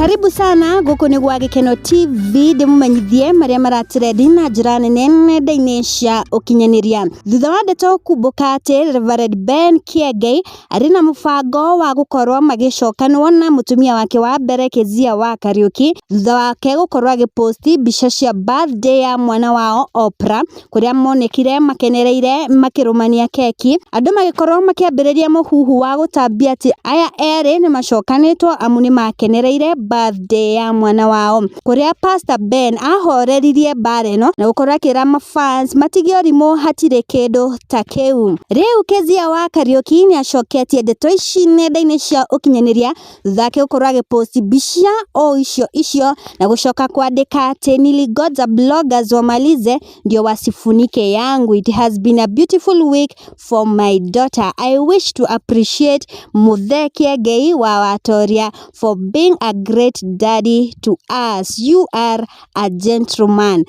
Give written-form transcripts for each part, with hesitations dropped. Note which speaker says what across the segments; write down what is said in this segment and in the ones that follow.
Speaker 1: Karibu sana gũkũ nĩ gwa Gĩkeno TV ndĩmũmenyithie marĩa maratrendi na njĩra nene nenda-inĩ cia ũkinyanĩria. Thutha wa ndeto kumbũka atĩ Reverend Ben Kĩengei arĩ na mũbango wa gũkorwo magĩcokanwo na mũtumia wake wa mbere Kezia wa Kariũki thutha wake gũkorwo agĩposti mbica cia birthday ya mwana wao Oprah kũrĩa monekire makenereire makĩrũmania keki, andũ magĩkorwo makĩambĩrĩria mũhuhu wa gũtambia atĩ aya erĩ nĩ macokanĩtwo amu nĩ makenereire birthday ya mwana wao, kũrĩa Pastor Ben ahoreririe mbara ĩno na gũkorwo akĩra mafans matige ũrimũ hatirĩ kĩndũ ta kĩu. Rĩu Kezia wa Kariũki nĩ acoketie ndeto ici nenda-inĩ cia ũkinyanĩria thutha wake gũkorwo agĩposti mbica o icio icio na gũcoka kwandĩka atĩ nilingoja bloggers wamalize ndio wasifunike yangu. It has been a beautiful week for my daughter. I wish to appreciate Muthee Kiengei wa Watoria for being a great daddy to us. You are a gentleman.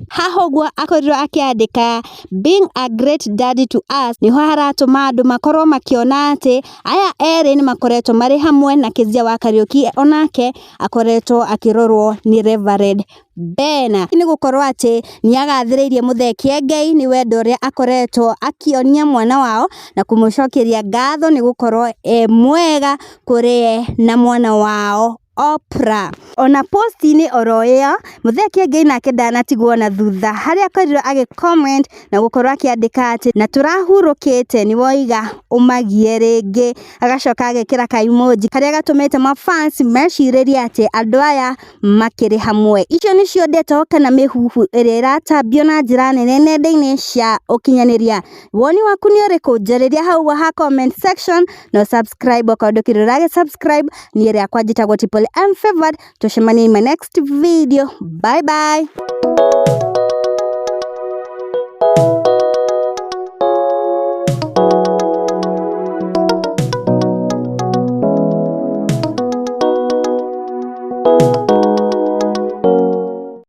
Speaker 1: Haha ũguo akorirwo akĩandĩka being a great daddy to us nĩho haratũma andũ makorwo makĩona atĩ aya erĩ nĩ makoretwo marĩ hamwe na Kezia wa Kariũki onake akoretwo akĩrorwo nĩ Reverend Ben. Nĩ gũkorwo atĩ nĩ agathĩrĩirie Muthee Kiengei nĩ wendo ũrĩa akoretwo akĩonia mwana wao na kũmũcokeria ngatho nĩ gũkorwo e mwega kũrĩ ye na mwana wao Oprah. Ona post-inĩ oro ĩyo Muthee Kiengei nake ndanatigwo na thutha harĩa akorirwo agĩ comment na gũkorwo akĩandĩka atĩ na tũrahurũkĩte nĩ woiga ũmagie rĩngĩ, agacoka agekĩra ka emoji karĩa gatũmĩte mafans mecirĩrie atĩ andũ aya makĩrĩ hamwe. Icio nĩcio ndeto kana mĩhuhu ĩrĩa ĩratambio na njĩra nene nenda-inĩ cia ũkinyanĩria. Woni waku nĩ ũrĩkũ? Njarĩria hau ha comment section na subscribe okorwo ndũkĩrĩ ũragĩ subscribe. Niĩ rĩakwa njĩtagwo Tipple M Favored. Tucemanie in my next video. Bye bye.